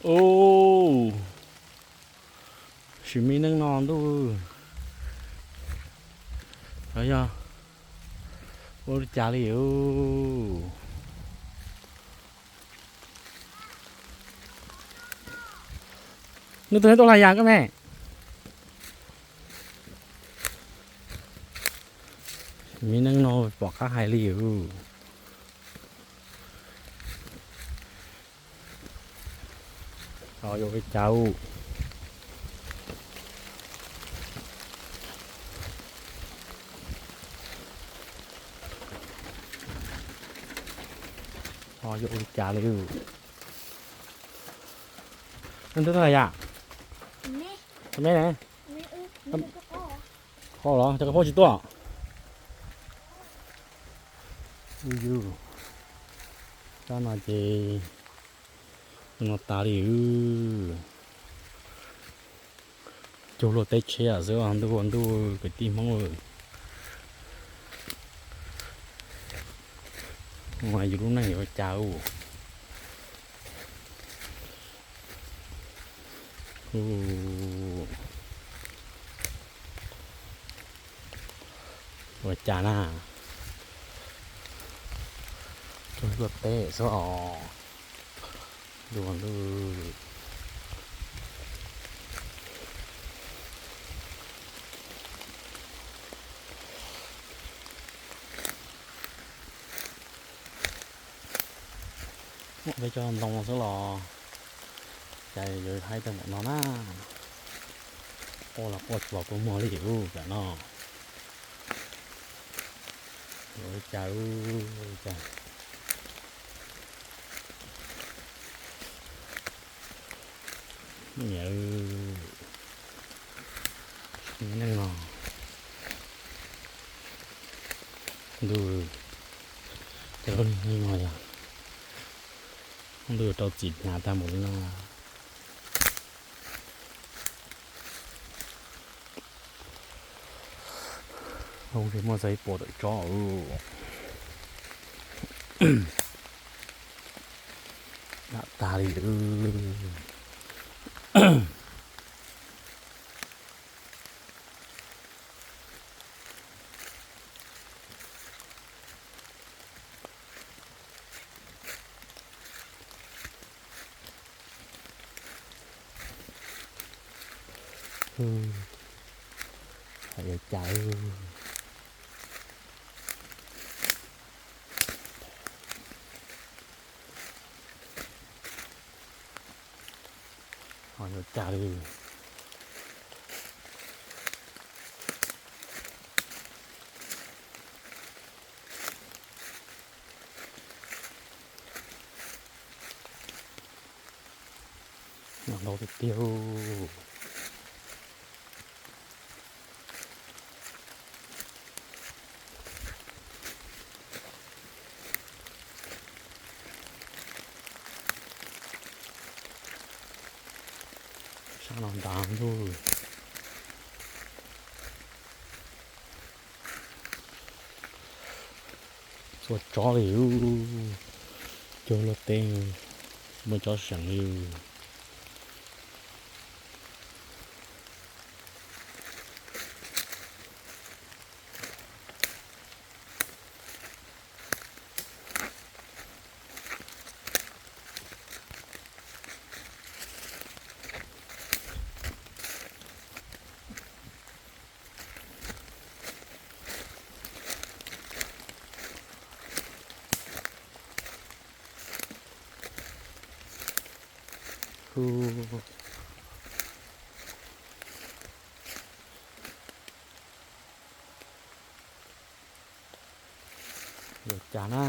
Ub, sim me neej no ntuj, yog ua li cas li. Nws tus neeg tuaj hlais yas koj me. Me neej no pom qab hais li. Yuav ua li cas? Yuav ua li cas li? Nws tuaj hlais yas? Tau me ne? Qhov los cov koj phob tsis tuaj. Ub yus, kab no ces no tas li. Cuag luaj teb tsheb xwb, ntuj ua ntuj kwv tij Hmoob. Yus lub neej yuav ua cas? Ua cas na? Cuag luaj teb xwb os. Ntuj ua ntuj. Muaj peb cov ntoo xwb los cas yuav haib tag npaum no na. Quaj los quaj tsis pom kua muag li ub tam no. Ua cas, cas niam, neej no ntuj, cov neeg no yog ntuj rau txim hnyav tag npaum li no. Zoo li muaj txog ib puas tawm tsob. Dam tag li lawm. Hais yuav cas, ho yuav cas li. Ntau tiag tiag. Sab no nrad ntuj. Txhua tsob li, cuag luaj teb, muaj tsob seem li. Yuav cas na.